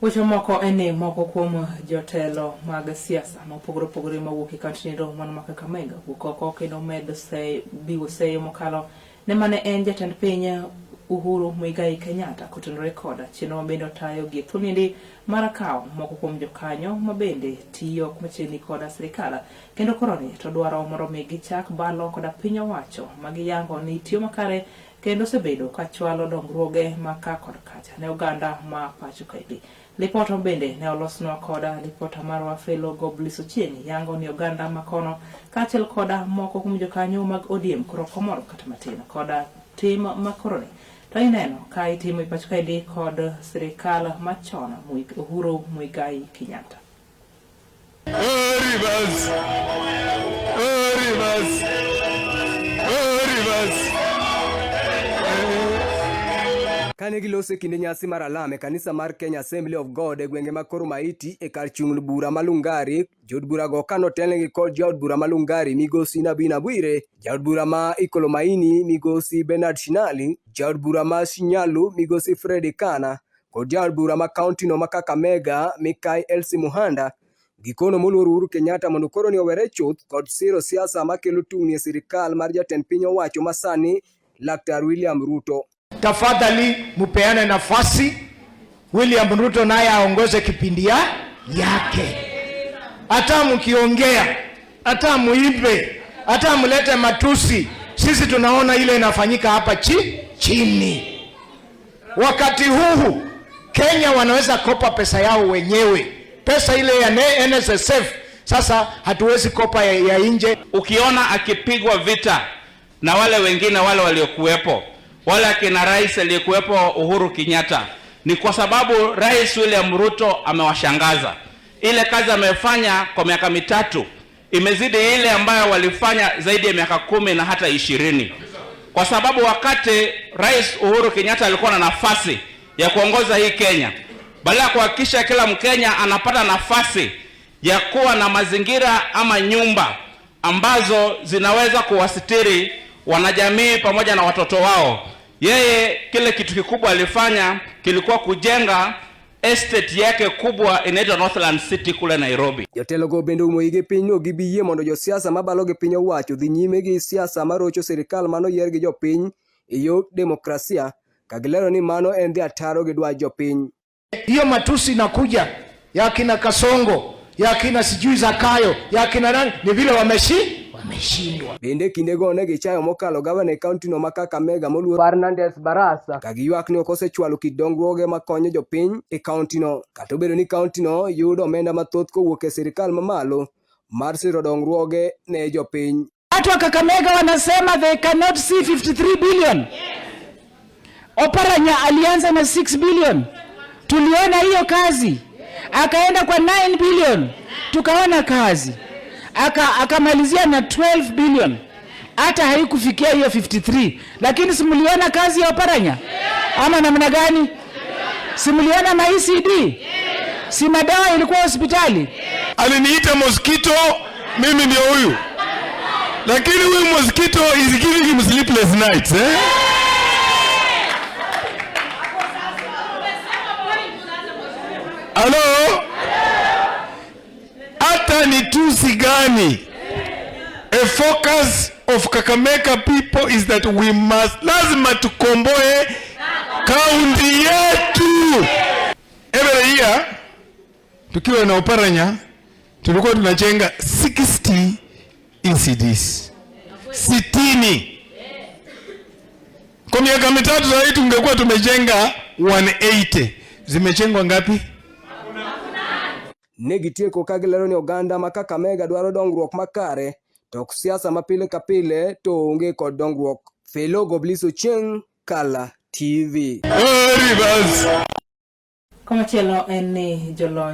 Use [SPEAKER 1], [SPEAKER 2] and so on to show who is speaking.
[SPEAKER 1] Weche moko en ni moko kuom jotelo mag siasa mopogore opogore mawuok e kaunti nendo mano ma Kakamega wuok oko kendo med biwo seyo mokalo ne mane en jatend piny Uhuru Muigai Kenyatta kotenore koda chenro ma bende otayo gi thuondi mar kawo moko kuom jokanyo ma bende tiyo machiegni koda sirikal kendo koroni to dwaro mondo mi gichak balo koda piny owacho ma giyango ni tiyo makare kendo osebedo ka chwalo dongruoge ma ka kod kacha ne oganda ma pacho kaendi. Lipot bende ne olosnwa koda lipota marwa Felo Goblis Ochieng' yango ni oganda ma kono kaachiel koda moko kuom jokanyo mag ODM koro ok omor kata matin koda tim ma koroni to ineno ka itimo e pacho kaendi kod sirikal machon Uhuru Muigai Kenyatta.
[SPEAKER 2] Rivers. Rivers. Rivers.
[SPEAKER 3] Kane giloso e kinde nyasi mar alam e kanisa mar Kenya Assembly of God e gwenge mag Korumaiti e kar chung' bura ma Lungari, jood burago ka notelnegi kod jaod bura ma Lungari migosi Nabina Bwire, jaod bura ma Ikolomaini migosi Bernard Shinali, jaod bura ma Shinyalu migosi Fred Ikana kod jaod bura ma kauntino ma Kakamega Mikai Elsie Muhanda gikono moluor Uhuru Kenyatta mondo koro ni owere chuth kod siro siasa makelo tungni e sirikal mar jatend piny owacho masani Laktar William Ruto.
[SPEAKER 4] Tafadhali mupeane nafasi William Ruto naye aongoze kipindi ya yake. Hata mkiongea, hata muibe, hata mlete matusi, sisi tunaona ile inafanyika hapa chini. Wakati huu Kenya wanaweza kopa pesa yao wenyewe, pesa ile ya NSSF. Sasa hatuwezi kopa ya nje.
[SPEAKER 5] Ukiona akipigwa vita na wale wengine wale waliokuwepo, wale akina rais aliyekuwepo Uhuru Kenyatta, ni kwa sababu Rais William Ruto amewashangaza. Ile kazi amefanya kwa miaka 3 imezidi ile ambayo walifanya zaidi ya miaka 10 na hata 20. Kwa sababu wakati Rais Uhuru Kenyatta alikuwa na nafasi ya kuongoza hii Kenya, badala ya kuhakikisha kila Mkenya anapata nafasi ya kuwa na mazingira ama nyumba ambazo zinaweza kuwasitiri wanajamii pamoja na watoto wao, yeye kile kitu kikubwa alifanya kilikuwa kujenga estate yake kubwa inaitwa Northland City kule Nairobi.
[SPEAKER 3] Jotelogo bende oumo igi piny ni ok gibi yie mondo josiasa mabalo gi piny owacho dhi nyime gi siasa marocho sirikal manoyier gi jopiny e yor demokrasia ka gilero ni mano en dhi ataro gi dwach jopiny.
[SPEAKER 4] Hiyo matusi inakuja ya kina Kasongo, ya kina sijui Zakayo, ya kina nani, ni vile wameshindwa.
[SPEAKER 3] Bende kindego ne gichayo mokalo gavana e kaunti no ma Kakamega moluor Fernandes Barasa ka giywak ni ok osechwalo kit dongruoge makonyo jopiny e kaunti no. Kata obedo ni kaunti no yudo omenda mathoth kowuok e sirikal mamalo mar siro dongruoge ne jopiny.
[SPEAKER 6] Watu wa Kakamega wanasema they cannot see 53 billion. Oparanya alianza na 6 billion. Tuliona hiyo kazi. Akaenda kwa 9 billion. Tukaona kazi. Akamalizia na 12 billion. Hata haikufikia hiyo 53. Lakini simuliona kazi ya Oparanya? Ama namna gani? Simuliona ma ECD? Si madawa ilikuwa hospitali?
[SPEAKER 2] Aliniita mosquito, mimi ndio huyu. Lakini huyu mosquito is giving him sleepless nights, eh? Hello? Hata ni tusi gani? A focus of Kakamega people is that we must, lazima tukomboe kaunti yetu. Every year tukiwa na Oparanya tulikuwa tunajenga 60 ECDs. 60. Kwa miaka 3 sasa tungekuwa tumejenga 180. Zimejengwa ngapi?
[SPEAKER 3] Ne gitieko ka gilero ni oganda ma Kakamega dwaro dongruok makare to ok siasa ma pile ka pile to onge kod dongruok. Felo Goblis Ochieng, Kala TV.
[SPEAKER 2] Rivers.
[SPEAKER 1] Komachielo en ni jolony